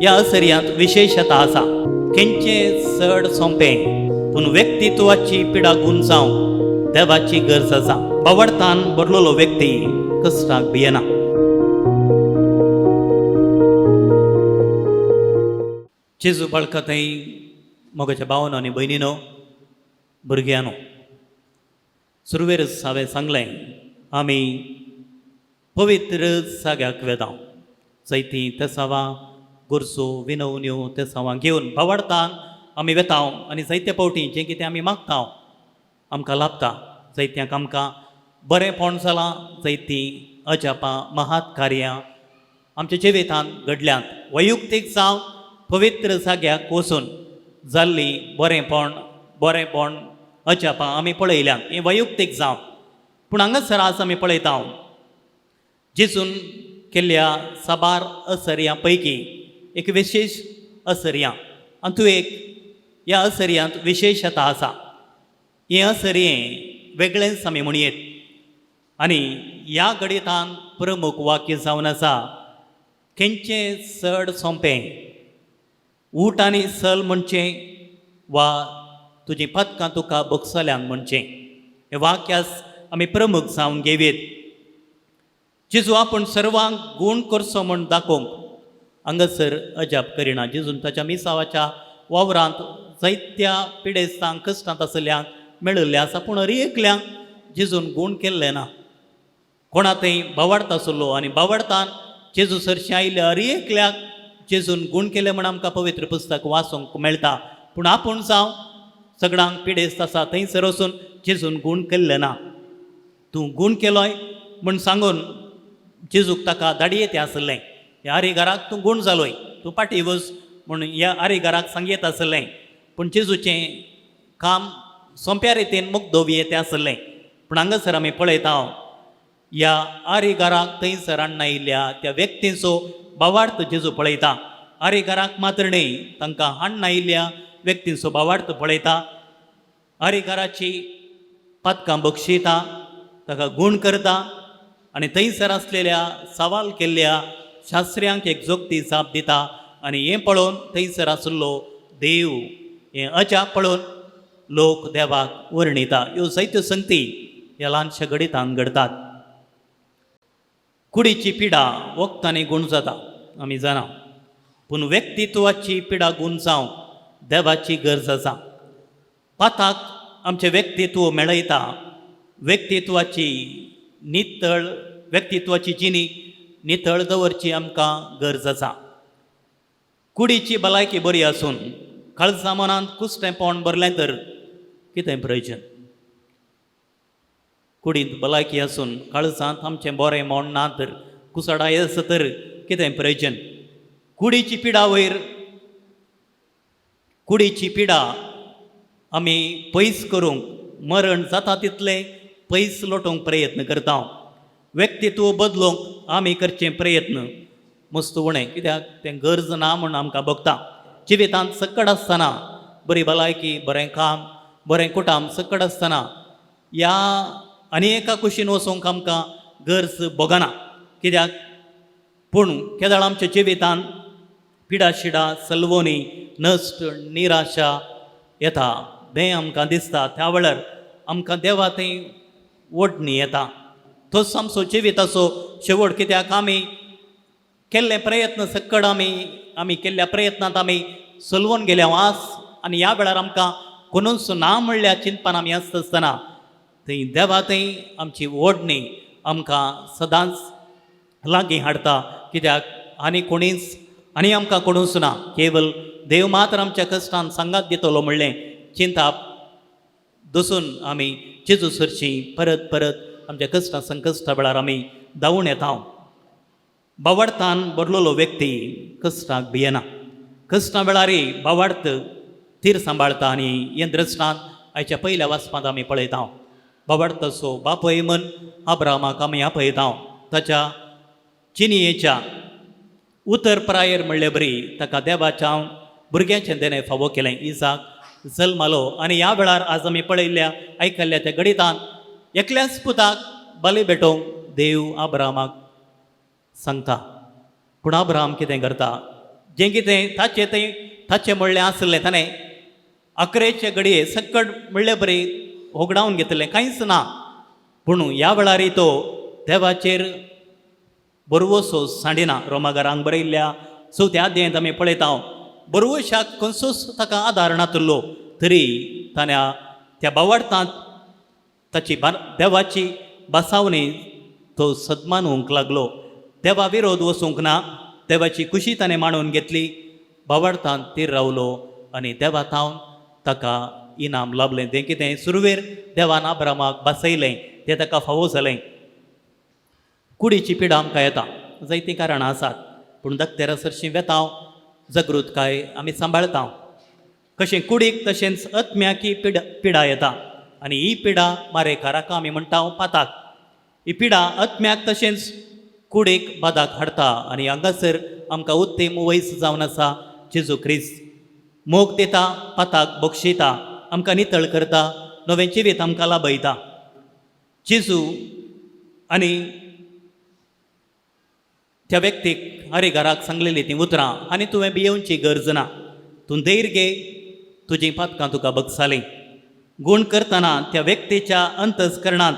ह्या असर्यांत विशेशता आसा. खंयचें चड सोंपें पूण व्यक्तित्वाची पिडा गुंजावंक देवाची गरज आसा. बावडतान भरलेलो व्यक्ती कश्टाक भियेना. जेजू बाळकाथंय मोगाच्या भावानो आनी भयणीनो, भुरग्यांनो, सुरवेरच हांवें सांगलें आमी पवित्र जाग्याक वेता. जैती तेसांवां गोरसो विनवण्यो तेसांवां घेवन बावडतान आमी वेता आनी जायते फावटी जें कितें आमी मागता आमकां लाभता. जायत्यांक आमकां बरेंपण जालां, जायतीं अजापां महात कार्यां आमच्या जिवितांत घडल्यांत. वैयुक्तीक जावं पवित्र जाग्याक वचून जाल्लीं बरेंपण बरेंपण अजापां आमी पळयल्यांत. हें वैयुक्तीक जावं, पूण हांगासर आज आमी पळयता जेजून केल्ल्या साबार असर्यां पैकी एक विशेश असर्यां आनी तूं एक ह्या असर्यांत विशेशता आसा. हें असर्यें वेगळेंच आमी म्हणयेत आनी ह्या गणितान प्रमुख वाक्य जावन आसा, खंयचें चड सोंपें, ऊट आनी सल म्हणचें वा तुजीं पदकां तुका भोगसल्यांत म्हणचें. हें वाक्यास आमी प्रमुख जावन घेवयेत. जेजू आपूण सर्वांक गूण करचो म्हूण दाखोवंक हांगासर अजाप करिना. जेजून ताच्या मिसावाच्या वावरांत जायत्या पिडेस्तांक कश्टांत आशिल्ल्यांक मेळिल्लें आसा, पूण हर एकल्यांक जेजून गूण केल्लें ना. कोणा थंय बावाडत आसलो आनी बावाडतान जेजू सरशीं आयिल्ल्या हर एकल्याक जेजून गूण केलें म्हूण आमकां पवित्र पुस्तक वाचूंक मेळटा. पूण आपूण जावं सगळ्यांक पिडेस्त आसा थंयसर वचून जेजून गूण केल्लें ना. तूं गूण केलोय म्हूण सांगून जेजूक ताका धाडयेत आसलें. ह्या आरेघराक तूं गूण जालोय, तूं फाटीं वच म्हूण ह्या आरेघराक सांगयत आसलें. पूण जेजूचें काम सोंप्या रितीन मुग्दोवये तें आसलें. पूण हांगासर आमी पळयता ह्या आरेघराक थंयसर हाडून आयिल्ल्या त्या व्यक्तींचो भावार्थ जेजू पळयता. आरेघराक मात्र न्हय, तांकां हाडून आयिल्ल्या व्यक्तींचो भावार्थ पळयता. आरेघराची पातकां बक्षिता, ताका गूण करता आनी थंयसर आसलेल्या सवाल केल्ल्या शास्त्र्यांक एक जोगती जाप दिता. आनी हें पळोवन थंयसर आशिल्लो देव हें अजाप पळोवन लोक देवाक वर्णिता. ह्यो जायत्यो संगती ह्या ल्हानशा घडितान घडतात. कुडीची पिडा वखदांनी गूण जाता आमी जाणा, पूण व्यक्तित्वाची पिडा गूण जावंक देवाची गरज आसा. पाताक आमचें व्यक्तित्व मेळयता. व्यक्तित्वाची नितळ व्यक्तित्वाची जिणी नितळ दवरची आमकां गरज आसा. कुडीची भलायकी बरी आसून काळजा मनांत कुसटेंपण भरलें तर कितें प्रयोजन? कुडींत भलायकी आसून काळजांत आमचें बरें मोण ना तर, कुसडाय आसा तर कितें प्रयोजन? कुडीची पिडा वयर कुडीची पिडा आमी पयस करूंक मरण जाता तितलें पयस लोटोवंक प्रयत्न करता. व्यक्तित्व बदलूंक आमी करचे प्रयत्न मस्त उणें, कित्याक तें गरज ना म्हूण आमकां भोगता. जिवितांत सकड आसतना बरी भलायकी, बरें काम, बरें कुटाम सकड आसतना ह्या आनी एका कुशीन वचूंक आमकां गरज भोगना कित्याक. पूण केदळ आमच्या जिवितांत पिडा शिडा सलवणी नश्ट निराशा येता, तें आमकां दिसता, त्या वेळार आमकां देवा थंय ओडणी येता. तोच आमचो जिविताचो शेवट, कित्याक आमी केल्ले प्रयत्न सकड आमी आमी केल्ल्या प्रयत्नांत आमी सलवून गेल्या आस आनी ह्या वेळार आमकां कोणूच ना म्हणल्या चिंतपान आमी आसता आसतना थंय देवा थंय आमची ओडणी आमकां सदांच लागीं हाडटा, कित्याक आनी कोणीच आनी आमकां कोणूच ना, केवल देव मात्र आमच्या कश्टान सांगात दितलो म्हणलें चिंताप दसून आमी जेजू सरशी परत परत आमच्या कश्टां संकश्टा वेळार आमी धांवून येता. बावडतान भरलेलो व्यक्ती कश्टाक भियेना. कश्टां वेळारय बावडत तीर सांबाळता आनी हें दृश्टांत आयच्या पयल्या वाचपांत आमी पळयता. बावडताचो बापय म्हण अब्रामाक आमी आपयता. ताच्या चिनयेच्या उतर प्रायर म्हणले बरी ताका देवाच्या भुरग्याचें देणें फावो केलें. इजाक जल्मालो आनी ह्या वेळार आज आमी पळयल्ल्या आयकल्ल्या त्या गणितान एकल्याच पुताक बली भेटोवंक देव आब्रामाक सांगता. पूण आब्राम कितें करता? जें कितें ताचें थंय ताचें म्हणलें आसलें ताणें अकरेचे घडये सकट म्हणले बरी होगडावन घेतलें कांयच ना. पूण ह्या वेळार तो देवाचेर बरवसो सांडिना. रोमागारांक बरयल्ल्या चवथ्या अध्यायांत आमी पळयता बरवशाक खंयचोच ताका आदार नातलो तरी ताणें त्या बावडतांत ताची देवाची बसावणी तो सदमानूंक लागलो. देवा विरोध वचूंक ना, देवाची खुशी ताणें मांडून घेतली, बावडतांत तीर रावलो आनी देवा थावन ताका इनाम लाभलें. तें कितें सुरवेर देवान आब्रामाक बसयलें तें ताका फावो जालें. कुडीची पिडा आमकां येता, जायतीं कारणां आसात, पूण दक्तेरा सरशीं वेता जागृतकाय आमी सांबाळता. कशें कुडीक तशेंच आत्म्याक ही पिडा येता आनी ही पिडा मारेकाराक आमी म्हणटा पाताक. ही पिडा आत्म्याक तशेंच कुडीक बादाक हाडटा आनी हांगासर आमकां उत्तम वयस जावन आसा जेजू क्रिस्त. मोग दिता, पाताक बक्षिता, आमकां नितळ करता, नवें जिवीत आमकां लाभयता. जेजू आनी त्या व्यक्तीक अरे घराक सांगलेली तीं उतरां आनी तुवें भियेवची गरज ना, तूं धैर्य घे, तुजीं पातकां तुका बगसालीं. गूण करतना त्या व्यक्तीच्या अंतस्करणांत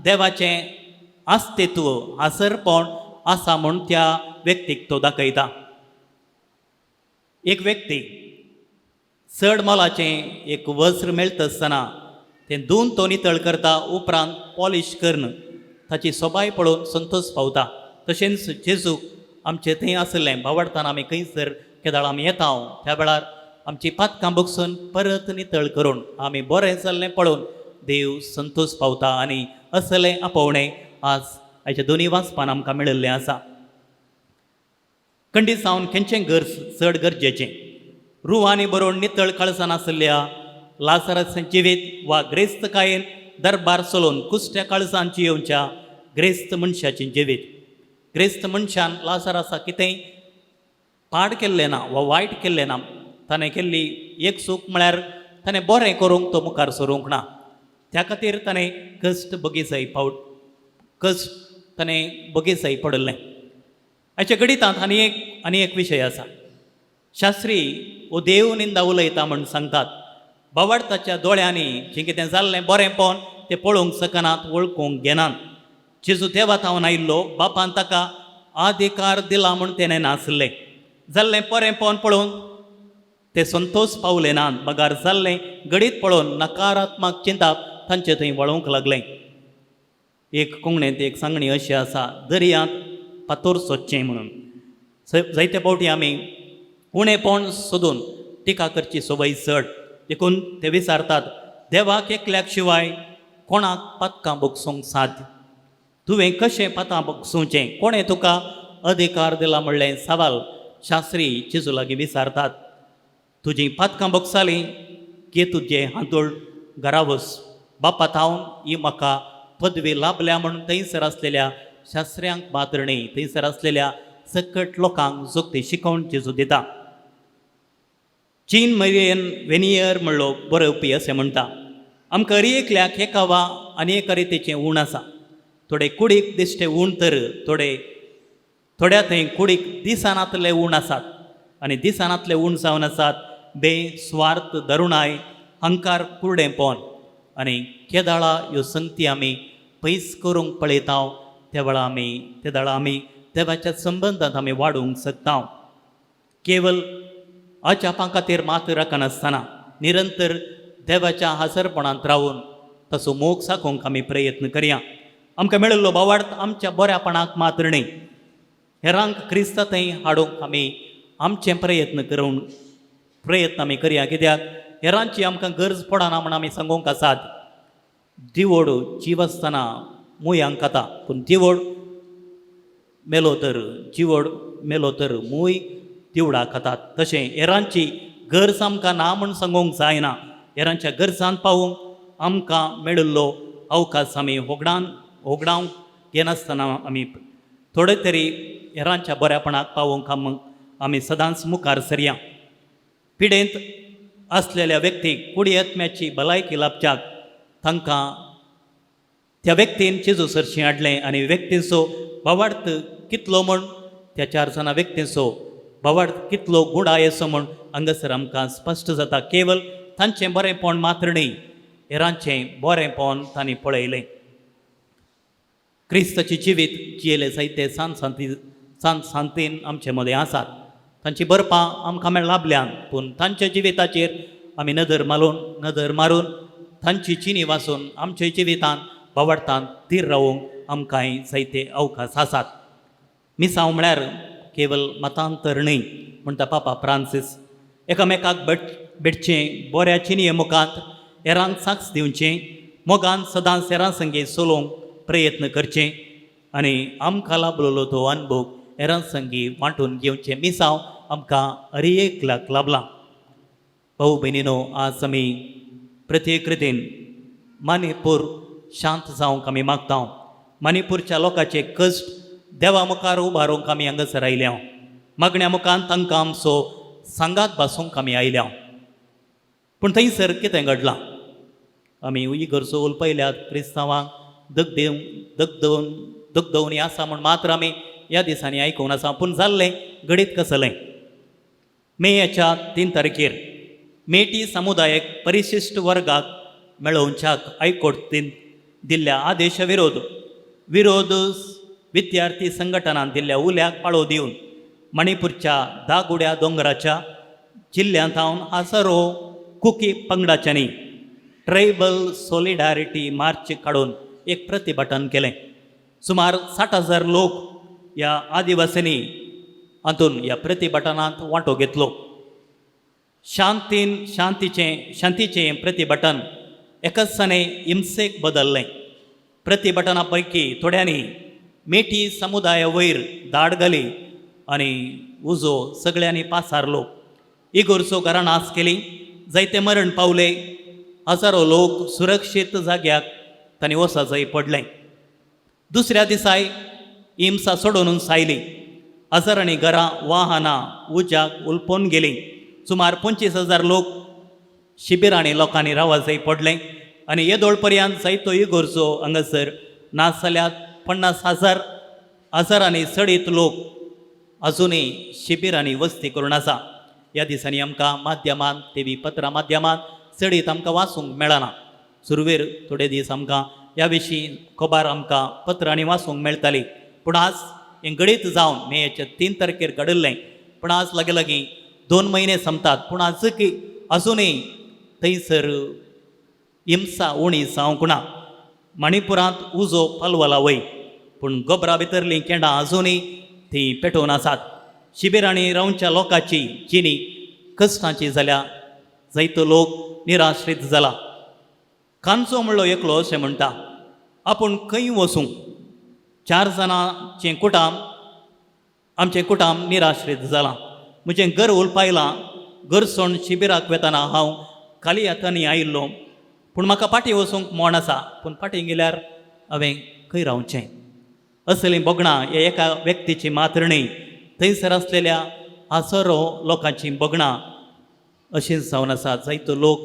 देवाचें अस्तित्व आसरपण आसा म्हूण त्या व्यक्तीक तो दाखयता. एक व्यक्ती चड मोलाचें एक वस्त्र मेळटा आसतना तें धुवन तो नितळ करता, उपरांत पॉलिश करून ताची सोबाय पळोवन संतोश पावता. तशेंच जेजूक आमचें थंय आसलें बावडताना आमी खंयसर केदाळ आमी येता त्या वेळार आमची पातकां बगसून परत नितळ करून आमी बरें जाल्लें पळोवन देव संतोश पावता. आनी असलें आपोवणें आज आयच्या दोनूय वाचपान आमकां मेळिल्लें आसा. कंडी सावन खंयचें गरज चड गरजेचें, रुवांनी बरोवन नितळ काळजान आशिल्ल्या लाजराचें जिवीत वा ग्रेस्तकायेन दरबार चलोवन कुसट्या काळजान जियोवच्या ग्रेस्त मनशाचें जिवीत. ग्रेस्त मनशान लाजरासा कितेंय पाड केल्लें ना वा वायट केल्लें ना, ताणें केल्ली एक चूक म्हळ्यार ताणें बरें करूंक तो मुखार सरूंक ना, त्या खातीर ताणें कश्ट बगीचय पावट कश्ट ताणें बगीचय पडिल्लें. हाच्या गणितांत आनी एक विशय आसा. शास्त्री हो देव निंदा उलयता म्हूण सांगतात. बावडताच्या दोळ्यांनी जें कितें जाल्लें बरेंपण तें पळोवंक शकनात, वळखूंक घेनात. जेजू देवा थावन आयिल्लो, बापान ताका अधिकार दिला म्हूण तेणें नासलें. जाल्लें बरेंपण पळोवन ते संतोश पावले नात, बगार जाल्लें गडीत पळोवन नकारात्मक चिंताप तांचे थंय वळोवंक लागलें. एक कोंकणींत एक सांगणी अशी आसा, दर्यांत फातोर सोदचें म्हणून. जायते फावटी आमी उणेपण सोदून टिका करची संवय चड, देखून ते विचारतात देवाक एकल्याक शिवाय कोणाक पातकां बगसूंक साध्य, तुवें कशें पातां बगसुचें, कोणें तुका अधिकार दिला म्हणलें सवाल शास्त्री जेजू लागीं विचारतात. तुजीं पातकां बगसालीं घे तुजें हांतूळ घरा वच, बापा थावन ही म्हाका पदवी लाभल्या म्हूण थंयसर आसलेल्या शास्त्र्यांक मात्र न्ही, थंयसर आसलेल्या सकट लोकांक जोगती शिकोवण जेजू दिता. चीन मरियन वेनियर म्हणलो बरोवपी अशें म्हणटा, आमकां हर एकल्याक एका वा आनी एका रितीचें ऊण आसा. थोडे कुडीक दिश्टे ऊण तर थोड्या थंय कुडीक दिसनातले ऊण आसात आनी दिसनातले ऊण जावन आसात बेस्वार्थ, दरुणाय, हंकार, कुरडेंपण. आनी केदाळा ह्यो संगती आमी पयस करूंक पळयता त्या वेळा आमी ते वेळा आमी देवाच्या संबंदांत आमी वाडूंक शकता. केवल अजापां खातीर मात राखनासतना निरंतर देवाच्या हाजरपणांत रावून तसो मोग साकोवंक आमी प्रयत्न करया. आमकां मेळिल्लो बावार्थ आमच्या बऱ्यापणाक मात्र न्ही, हेरांक क्रिस्ता थंय हाडूंक आमी आमचे प्रयत्न करून प्रयत्न आमी करया. कित्याक हेरांची आमकां गरज पडना म्हूण आमी सांगूंक आसात. दिवोड जीव आसतना मुयांक खाता, पूण दिवोड मेलो तर जिवोड मेलो तर मूय दिवडा खातात. तशें हेरांची गरज आमकां ना म्हूण सांगूंक जायना. हेरांच्या गरजांत पावूंक आमकां मेळिल्लो अवकाश आमी होगडावंक घेनासतना आमी थोडे तरी हेरांच्या बऱ्यापणाक पावोवंक आमी सदांच मुखार सरया. पिडेंत आसलेल्या व्यक्तीक कुडी आत्म्याची भलायकी लाभच्याक तांकां त्या व्यक्तीन जेजू सरशीं हाडलें आनी व्यक्तींचो भावार्थ कितलो म्हूण त्या चार जाणां व्यक्तींचो भावार्थ कितलो गुडाय असो म्हूण हांगासर आमकां स्पश्ट जाता. केवल तांचें बरेंपण मात्र न्ही, हेरांचें बरेंपण तांणी पळयलें. क्रिस्ताचें जिवीत जियेले जायते सान सांती सान सांतीन आमचे मदें आसात. तांची बरपां आमकां लाभल्यान, पूण तांच्या जिविताचेर आमी नदर मारून तांची चिनी वाचून आमच्या जिवितांत भावार्थान थीर रावूंक आमकांय जायते अवकाश आसात. मिसांव म्हळ्यार केवल मतांतर न्हय म्हणटा पापा फ्रांसीस. एकामेकाक भेटचें, बऱ्या चिनये मुखांत हेरांक साक्ष दिवचें, मोगान सदांच हेरां संगी चलोवंक प्रयत्न करचें आनी आमकां लाबलेलो तो अनुभव हेरां संगी वांटून घेवचें. मिसांव आमकां हर एकल्याक लाबलां. भाऊ भयणीनो, आज आमी प्रत्येक रितीन मणिपूर शांत जावंक आमी मागता. मणिपूरच्या लोकांचे कश्ट देवा मुखार उबारूंक आमी हांगासर आयल्या. मागण्या मुखार तांकां आमचो सांगात भासूंक आमी आयल्या. पूण थंयसर कितें घडलां? आमी इगर्जो उलपयल्यात क्रिस्तांवांक दगदेवन दगदवन दगदवणी आसा म्हूण मात्र आमी ह्या दिसांनी आयकून आसा. पूण जाल्लें घडीत कसलें? मेयाच्या 3 तारखेर मेटी समुदायक परिशिश्ट वर्गाक मेळोवच्याक हायकोर्टीन दिल्ल्या आदेशा विरोध विरोध विद्यार्थी संघटनान दिल्ल्या उल्याक पाळो दिवन मणिपूरच्या दागुड्या दोंगराच्या जिल्ल्यांत हांव हजारो कुकी पंगडाच्यांनी ट्रायबल सोलिडारिटी मार्च काडून एक प्रतिभटन केलें. सुमार 60,000 लोक ह्या आदिवासींनी हातून ह्या प्रतिभटनांत वांटो घेतलो. शांतीन शांतीचें शांतीचें प्रतिभटन एकसाने हिंसेक बदललें. प्रतिभटना पैकी थोड्यांनी मेटी समुदाया वयर दाड घाली आनी उजो सगळ्यांनी पासारलो. इगोरचो घरां नाश केली, जायते मरण पावले, हजारो लोक सुरक्षीत जाग्याक तांणी वचा जाय पडलें. दुसऱ्या दिसाय हिंसा सोडून सायली. हजारांनी घरां वाहनां उज्याक उलपोवन गेलीं. सुमार 25,000 लोक शिबिरांनी लोकांनी रावा जाय पडलें आनी येदोळ पर्यंत जायतो इगोरचो हांगासर नाजाल्यार 50,000 हजारांनी चडीत लोक अजुनूय शिबिरांनी वस्ती करून आसा. ह्या दिसांनी आमकां माध्यमान टीव्ही पत्रां माध्यमान चडीत आमकां वाचूंक मेळना. सुरवेर थोडे दीस आमकां ह्या विशीं खबर आमकां पत्रांनी वाचूंक मेळटाली, पूण आज हें घडीत जावन मेयाच्या 3 तारखेर घडिल्लें, पूण आज लागीं लागीं 2 म्हयने सोंपतात, पूण आजूकी अजुनूय थंयसर हिंसा उणी जावंक ना. मणिपुरांत उजो पालवला वय, पूण गोबरा भितरलीं केंडां अजुनूय तीं पेटोवन आसात. शिबिरांनी रावच्या लोकांची जिणी कश्टांची जाल्या. जायतो लोक निराश्रीत जाला. कांचो म्हणलो एकलो अशें म्हणटा, आपूण खंय वचूं? 4 जाणांचें कुटाम आमचें कुटाम निराश्रीत जालां. म्हजें घर उलपायलां. घर सोडून शिबिराक वेतना हांव खाली हातांनी आयिल्लो, पूण म्हाका फाटीं वचूंक मोण आसा, पूण फाटीं गेल्यार हांवें खंय रावचें? असलीं भोगणां ह्या एका व्यक्तीची मात्र न्हय, थंयसर आसलेल्या हजारो लोकांचीं भोगणां अशींच जावन आसात. जायतो लोक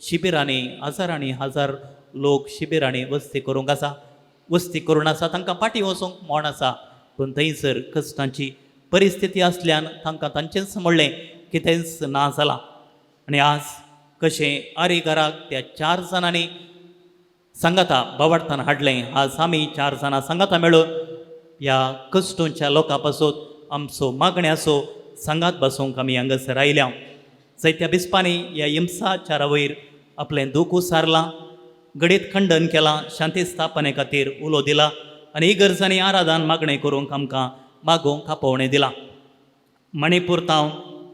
शिबिरांनी हजारांनी हजार लोक शिबिरांनी वस्ती करूंक आसा, वस्ती करून आसा. तांकां फाटीं वचूंक मोण आसा, पूण थंयसर कश्टांची परिस्थिती आसल्यान तांकां तांचेंच म्हणलें कितेंच ना जालां. आनी आज कशें आरी घराक त्या 4 जाणांनी सांगाता बावडतान हाडलें, आज आमी 4 जाणां सांगाता मेळून ह्या कश्टोंच्या लोकां पासत आमचो मागण्याचो सांगात बसोवंक आमी हांगासर आयल्या. जायत्या बिस्पांनी ह्या हिंसाचारा वयर आपलें दूख उसारलां, घडीत खंडन केलां, शांती स्थापने खातीर उलो दिला आनी इगर्जांनी आराधन मागणें करूंक आमकां मागोवंक आपोवणें दिलां. मणिपूर तावन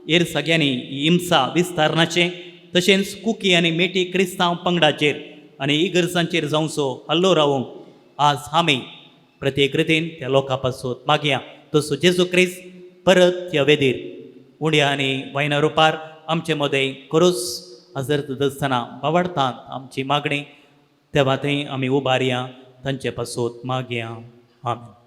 हेर सगळ्यांनी हिंसा विस्तारणाचें तशेंच कुकी आनी मेटी क्रिस्तांव पंगडाचेर आनी इगर्जांचेर जावचो हल्लो रावूंक आज आमी प्रत्येक रितीन त्या लोकां पासत मागया. तसो जेजू क्रिस्त परत त्या वेदीर उंड्या आनी वायना रुपार आमचे मदें करूच हजर दसतना बावडटात आमची मागणी तेवा थंय आमी उबारया, तांचे पासत मागया. आमेन.